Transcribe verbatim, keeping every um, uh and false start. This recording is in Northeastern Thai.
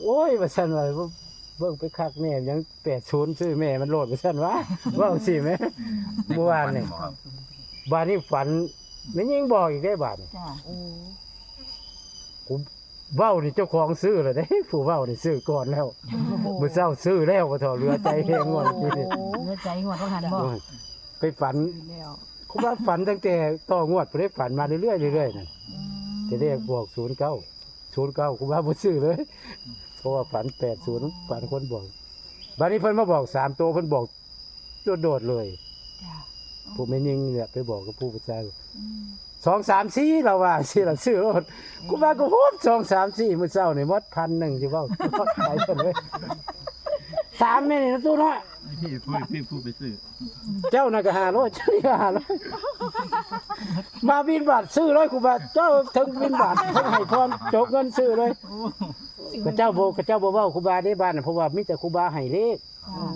โอ้ยว่าซั่นว่า เบิ่งไปคักแม่ยังแปดศูนย์ซื้อแม่มันโลดว่าซั่นว่า เว้าสิแม่เมื่อวานนี่ บาดนี้ฝันแม่ยิ่งบอกอีกได้บาดนี้ จ้า กูเว้านี่เจ้าของซื้อแล้วเด้ ผู้เว้านี่ซื้อก่อนแล้วมื้อเช้าซื้อแล้วบ่เท่าเหลือใจแฮงงวดนี้ เหลือใจงวดว่าหันบ่ โอ้ยไปฝัน แล้ว ครูบาฝันตั้งแต่ต่องวดไปได้ฝันมาเรื่อยๆเรื่อยๆนั่น อืม ทีแรกบอกศูนย์เก้า ศูนย์เก้าครูบาบ่ซื้อเลย เพราะว่าฝันแปดศูนย์ฝันคนบอก บาดนี้เพิ่นมาบอกสามตัวเพิ่นบอกโดดๆเลย จ้า ผู้แม่ยิ่งเนี่ยไปบอกกับผู้ผู้ชาย อืม สองสามสี่เราว่าสิเราซื้อรถครูบาก็ฮุบสองสามสี่มื้อเช้านี่หมดพันหนึ่งสิเว้าขายกันเลยสามแม่นี่นะตู้เนาะ พี่พูดพี่พูดไปซื้อ เจ้าน่ะก็ห้าร้อยเจ้านี่ก็ห้าร้อยมาบิณฑบาตซื้อเลยครูบาเจ้าทั้งบิณฑบาตทั้งให้พรจกเงินซื้อเลยกระเจ้าบ่กระเจ้าบ่เว้าครูบาได้บ้านน่ะเพราะว่ามีแต่ครูบาให้เลข จ้า